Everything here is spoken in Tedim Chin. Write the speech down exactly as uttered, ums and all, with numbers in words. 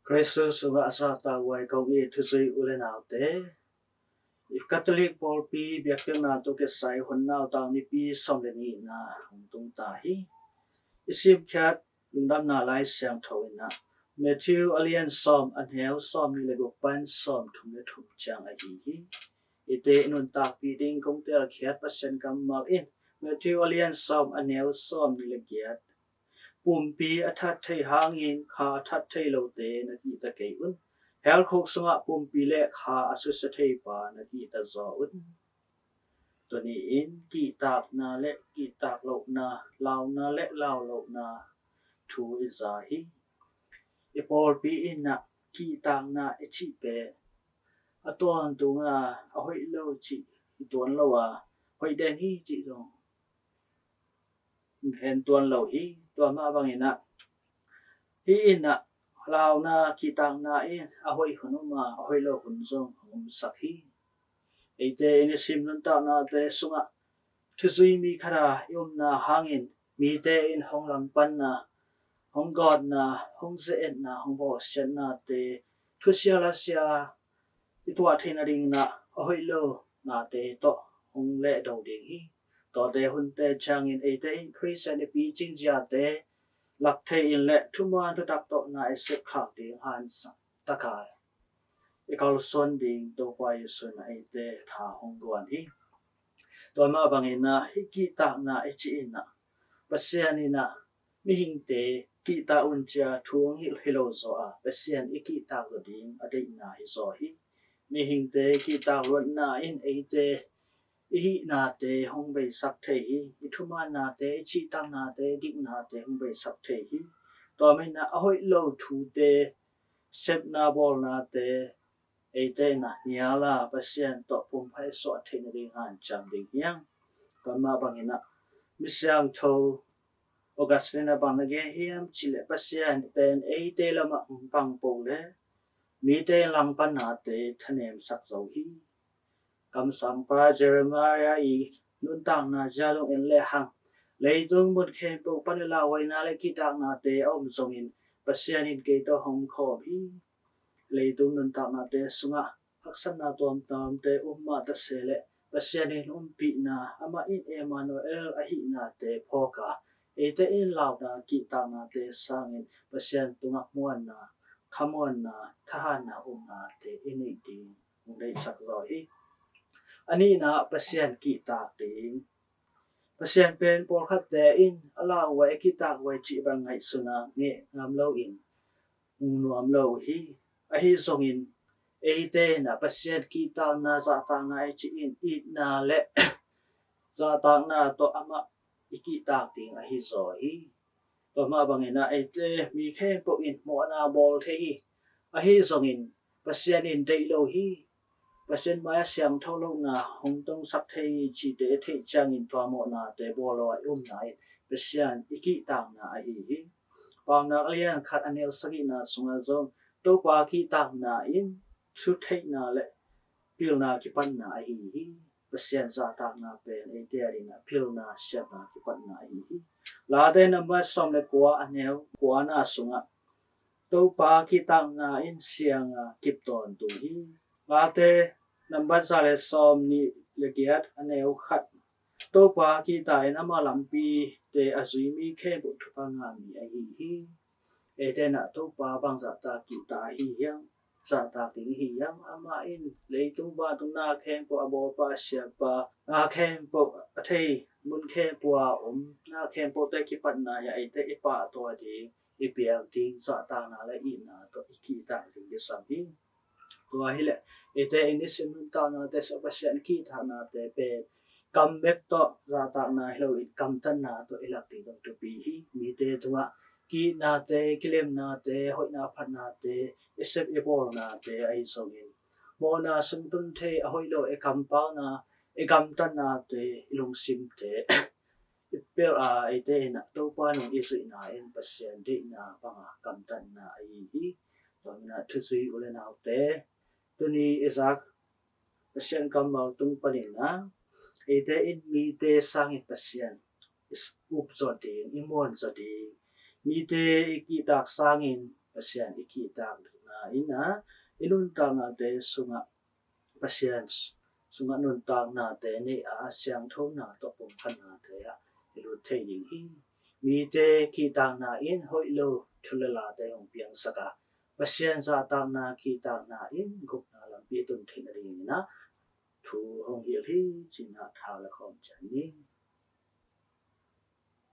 Khrih sungah a zahtakhuai kong it thuzui u le naute, i Catholic pawlpi biakpiakna tawh kisai hun nautang nipi sawm le nihna hong tung ta hi. I simkhiat Lungdamna Lai Siangtho in ah Matthew a lian sawm, a neu sawm nih le guk pan sawm thum le thum ciang ahi hi. Eite i nuntakpih ding kong telkhiat Pasian kammal in Matthew a lian sawm, a neu sawm nih le giat. Pumpi a that thei hangin kha a that thei lote na kihta kei un. Hell khuk sungah pumpi le kha a susia thei pa na kihta zaw un. Tuni in kihtakna le kihtak lohna, launa le lau lohna thu i za hi. I pawlpi in ah kihtakna i cih pen a tawntung a, a hoih lo cih hi tuan lo a, hoih den hi cih zong hen tuan lo hi. Tua mah bangin ah, hih in ah launa, kihtakna in a hoih hun om a, a hoih lo hun zong hong omsak hi. Eite i nisim nuntaknate sungah thuzui mi khat a i omna hangin mite in hong langpanna, hong gawtna, hong ze-etna, hong bawlsiatnate, thusia lasia i tuah theih nadingin ah a hoih lo nate tawh hong lehdo ding hi. Tuate hunte ciangin eite in Khristian i picing ziate lak thei in le thuman thutak tawh na i sepkhak ding hangsan taka i kalsuan ding Topa Jesu in ah eite tha hong guan hi. Tua mah bangin ah hih kihtakna i cih in ah Pasian in ah mihingte kihtak un ci-a thu hong hilh hi lo zaw a, Pasian i kihtak lo ding a deihna hi zaw hi. Mihingte kihtak luatna in eite i hihnate hong beisak thei hi. I thumannate, i cihtaknate, i diknate hong beisak thei hi. Tua manin ah a hoih lo thute, sepna bawlnate eite in ah nial a, Pasian tawh pumpha i suah theih nading hanciam ding hi hang. Tua mah bangin ah mi siangtho Augustine in ah bang na gen hiam cih leh Pasian pen eite lamah hong pang peuh le mite langpannate thanemsak zo hi. Kamsangpa Jeremiah i nuntakna zia zong en le hang, leitung mun khempeuh pan i lauhuaina le kihtaknate a om zongin Pasian in kei tawh hong khawm hi. Leitung nuntaknate sungah haksatna tuamtuamte um mah ta se leh Pasian in umpihna, amah in Emmanuel ahihnate phawk a, eite in launa, kihtaknate sangin Pasian tungah muanna, khamuanna, thahatna, umnate i neih ding hong deihsak zaw hi. A nihna ah Pasian kihtak ding. Pasian pen pawlkhatte in a lauhuai, a kihtakhuai cih bang ngaihsun a ngeh ngam loin hong nuam lo hi. Ahi zongin eite in ah Pasian kihtakna, zahtakna i cih in itna le zahtakna tawh amah i kihtak ding ahi zaw hi. Tua mah bangin ah eite mi khempeuh in mawhna bawl thei hi. Ahi zongin Pasian in deih lo hi. Pasian mai-ah siangtho lohna hong tongsak thei hi cihte i theih ciangin tua mawhnate bawl lo a i umna in Pasian i kihtakna ahi hi. Paunak a lian khat, a neu sagihna sungah zong Topa kihtakna in thutheihna le pilna kipatna ahi hi. Pasian zahtakna pen eite adingin ah pilna, siatna kipatna ahi hi. Late nambat sawm le kua, a neu kuana sungah Topa kihtakna in siang a kip tawntung hi. Late nambat za le sawm nih le giat, a neu khat, Topa kihtak in ama lampite a zui mi khempeuh thupha ngah mi ahi hi. Eite in ah Topa bang zahtak kihtak ahi hiam? Zahtak ding hi hiam? Amah in leitung vantung na khempeuh a bawlpa, a siapa, na khempeuh a thei, mun khempeuh a om na khempeuhte kipatna hi a, eite i pahtawi ding, i piak ding zahtakna le itna tawh i kihtak ding kisam hi. Tua hileh eite i nisim nuntaknate sungah Pasian kihtaknate pen kam bek tawh, zahtakna hi loin kamtatna tawh i lak ding dong thupi hi. Mite tungah ki-itnate, kilemnate, hoihna phatnate, i sep i bawlnate ahi zongin mawhna sungtun thei, a hoih lo i kampauna, i kamtatnate, i lungsimte i pelh a, eite in ah Topa nung i zuihna in Pasian deihna banga kamtatna ahi hi. Tua manin ah thuzui u le naute, tuni i zak Pasian kammal tung panin ah eite in mite sangin Pasian i upzaw ding, i muanzaw ding, mite i kihtak sangin Pasian i kihtak ding Ina, i nuntaknate sungah Pasian sungah nuntaknate nei a siangthona tawh pumkhatnate ah i lut thei ding hi. Mite kihtakna in hoih lo thu le late hong piangsak a, Pasian zahtakna kihtakna in gupna lampi a tun theih nadingin ah thu hong hilh hi, ci-in ah thau la khawm ciat ni.